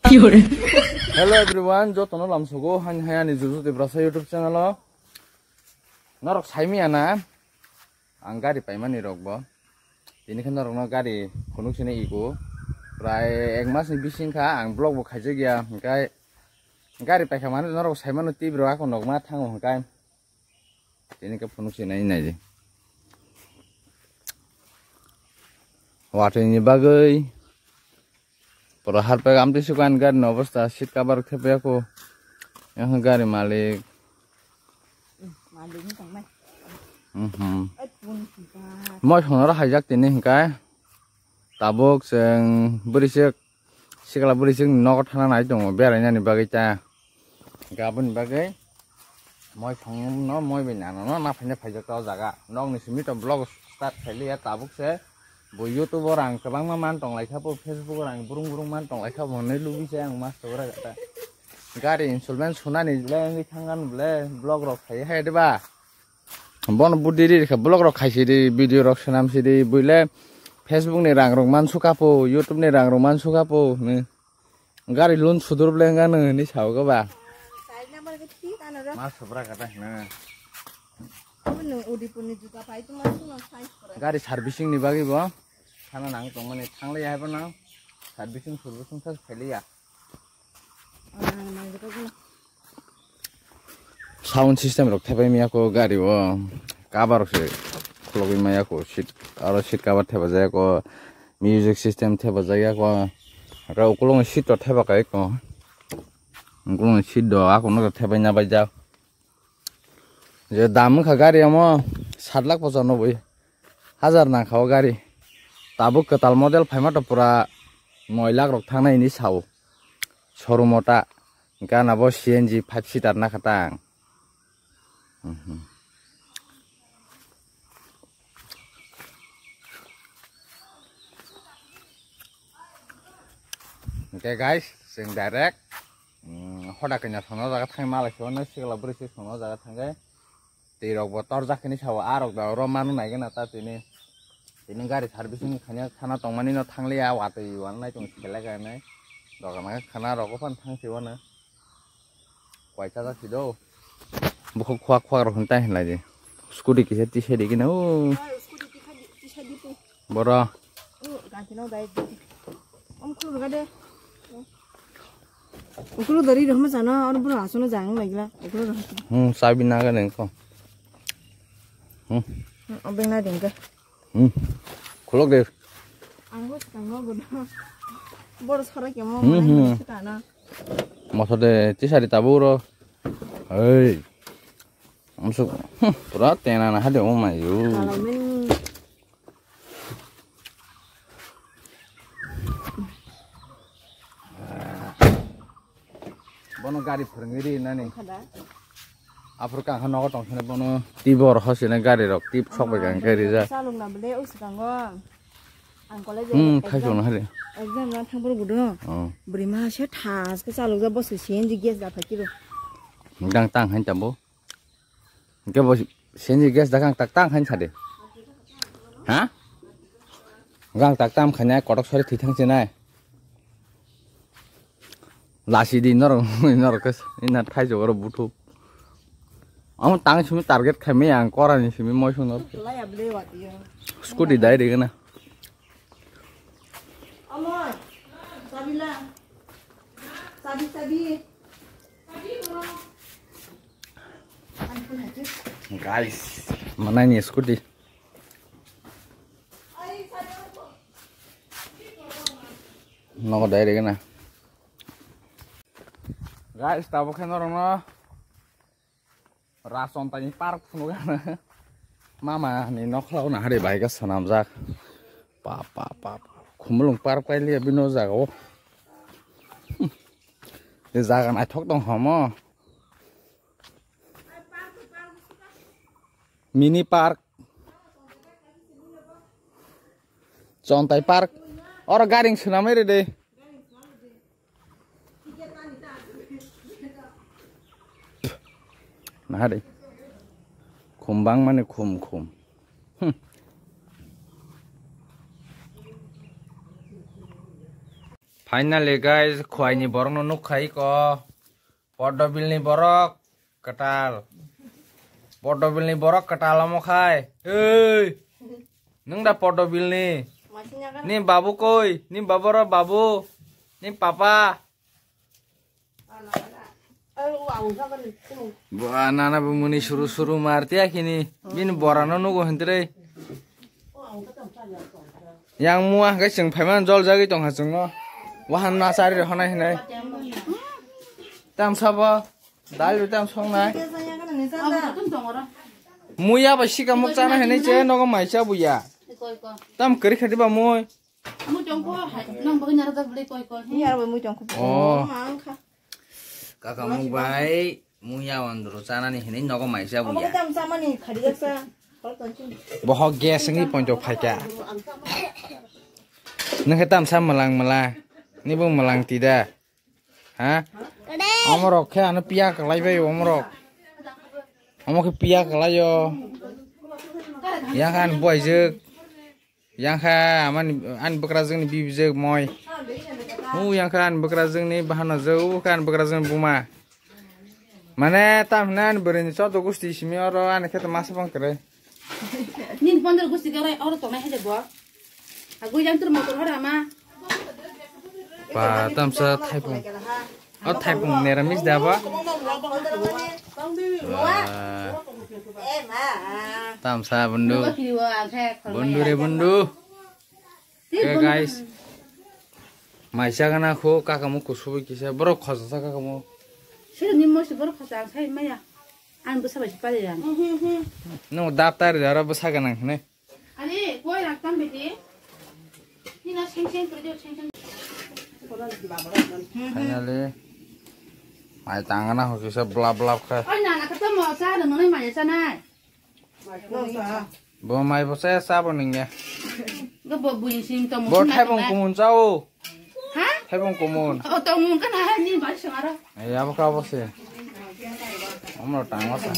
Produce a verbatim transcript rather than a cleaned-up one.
Hello everyone, jotono lamsogo hani hayani Juju Tiprasa YouTube channel o. Norok saimaya na? Ang gari paimani rok bo. Tini khe norokno gari phunuk sini igo. Prai ek mas ni bising kha ang vlog bo khaijak ya. Hingkai gari paikha mani norok saimano tei bro ako nokma thango hingkai. Tini khe phunuk sini nai di. Watwi ni bagwi pura harpek amtwi sukan gari ni obostha seat cover khe pya ko. Yang gari malik. Malik ni tangnai. Mhm. Ai, pun kita. Moi sonora haijak tini hingkai. Tabuk chwng bwrwi se sikla bwrwi chwng nogo thana nai tongo berainani bagwi ta. Hingke aboni bagwi moi songno moi bai nanono naphai naphai jak o jaga. Nokni simi to vlog start khailiya tabuk se. Bo YouTube o rang kwbangma man tong lai kha bo, Facebook o rang brung brung man tong lai kha bo hinwi lubui se ang mas tora gata. Gari installment sunani le wngwi thangani le vlog rok khai hai de ba. Bono budi ri kha vlog rok khai si di, video rok swnam si di, buile Facebook ni rang rok man suka po, YouTube ni rang rok man suka po hinwi. Gari loan sudur blenga nang ni sao ga ba. Side number ke ti ano ra. Ma sabra kata hina. Abo no Udaipur ni juta pai tu ma suno size pura. Gari servicing ni bagwi bo. Sana nang tong mani thangle ya bo nang. Servicing servicing sa khali ya. Sound system rok thepai maya ko gari o, cover rok se khulogwi maya ko seat, aro seat cover thepa jaya ko, music system thepa jaya ko, aro ukulung seat rok thepa kai ko, ukulung seat do ako no thepai na bai jak. Je dam wngkha gari omo sat lakh pochano bwi hajar nangkha o gari. Tabuk kwtal model phaima to pura noi lakh rok thangnai hinwi sao. Showroom o ta gana bo C N G five seater nakha ta ang. Mhm. Hingke guys, chwng direct, mm, hoda kanya sono jaga thang malai se, ono sikla bwrwi se sono jaga thangkhe. Twi rok bo torjak hini sao, a rok da oro manu nai gana ta tini. Tini gari servicing khanya thana tongmani no thangliya, watwi wan nai tong selek nai. Dogan khana rok phan thang se wana. Kwai cha cha si do. Bukhuk khwak khwak rok hintai hinlai di. Scooty kisa tisa di gina o. Ai, scooty tisa di, tisa di tu. Boro. O, ganti no dai di. Om khulu ga de. Ukulu dari rohma sana, or bro asono jang lagila. Ukulu rohma. Hmm, sabi na ga neng ko. Hmm. Hmm, obeng na deng ga. Hmm. Khulok de. Ang bos kang no gudo. Bor sora kemo Hmm, mana hmm. Sita na. Moso de tisari taburo. Hei. Amsuk. Hmm, pura tena na hade o mayu. Kalau men Bono gari phwrwngwi ri nani. Kada. Aphuru kangkha nogo tong sini bono tibor hosini gari rok tip sok bai kang khe rijak. Chalok na bole o swkango. Ang college Hmm, exam, thaisong na hari. Exam na thang boro gudo. Oh. Bwrwi ma se thas khe chalok ja bosi C N G gas da phakiro. Dang tang han tambo. Hingke bo C N G gas da kang tak tang han sade. Ha? Gang tak tam khanya kotok sori thithang sinai. Lasi di norok, norok ke ina thai jogoro buthuk. Amo tang simi target khaimai ang korani simi moisong norok. Scooty dai rigana. Amoi, sabi la. Sabi, sabi. Guys, manai ni scooty. Nogo dai rigana. Guys, tabuk khe norokno Rason tani park phunukgana. Mama ni nokhlao nahari bai khe swnamjak. Pa, pa, pa, pa. Khumulwng park pailiya bini o jaga o. Hmm. Jaga naithok tong homo. Mini park. Chontai park. Oro garing swnamwi rwdi. Nahari. Khum bangmani khum khum. Hmm. Finally guys, khwai ni borok no nuk khai ko. Podobil ni borok kwtal. Podobil ni borok kwtal omo khai. Ei. Nung da Podobil ni? Ni babu koi? Ni babu ro babu? Ni papa? Bo nana bo muni suru suru mar tiya kini. Bini bora no nugo hintre. Yang mua hwnkhe chwng phaimani jol jagwi tongkha chwngno. Wahan na chari rw honai hinai. Tam sabo dal rw tam songnai. Muya bai sika muk chana hinai che nogo mai cha buya. Tam kwrwi khati ba mui. Mui tongkho hai nang bagwi nara jak bwlai koi koi. Ni aro mui tongkho. Oh. Ma wngkha. Kaka muk bai. Muya wandru chanani hinwi nogo maisa buya. Tam chamani khadi jaksa. Bohok gas wngwi ponto phaikha. Nokhe tamsa mwlang mwlang. Nibo mwlang tida. Ha? Omorok khe ano piya kalai bai omorok. Omo khe piya kalai o. Yang kan boijek. Yang kha amani ani bwkrajwkni bibijwk moi. U yang kha ani bwkrajwkni bahanajwk, u kha ani bwkrajwkni buma. Mane tam hwnwi ani bwrwini choto gusti simi oro ani khe to masa bang kwrwi. Nini pondro gusti kwrwi oro tongnai hai de bo. Agwi jang tur motor hora ma. Ba tamsa thaipung. O thaipung neramis da ba? Ba. Tamsa bundu. Bundu re bundu. Ke guys. Mai chagana kho kakamu kusubui kisa borok khosa sa kakamu. Sini mo si borok khosa ang sai maya. Ang bwsa bai si pali yang. Nung dap tari dara bwsa ganang ne. Ani, koi raktam beti. Nina seng seng kuri dio, seng seng. Finally, mai tangana ho kisa blap blap kha. Oi, nana, kata mo sa, nang nang mai sa nai. Bo mai bo sa, sa bo ningya. Ga bo bui sing to mo. Bo thaibong kumun chao. Ha? Thaibong kumun. O to mun kana ni bai sangara. Ai abo ka bo se. Omro tangwa sa.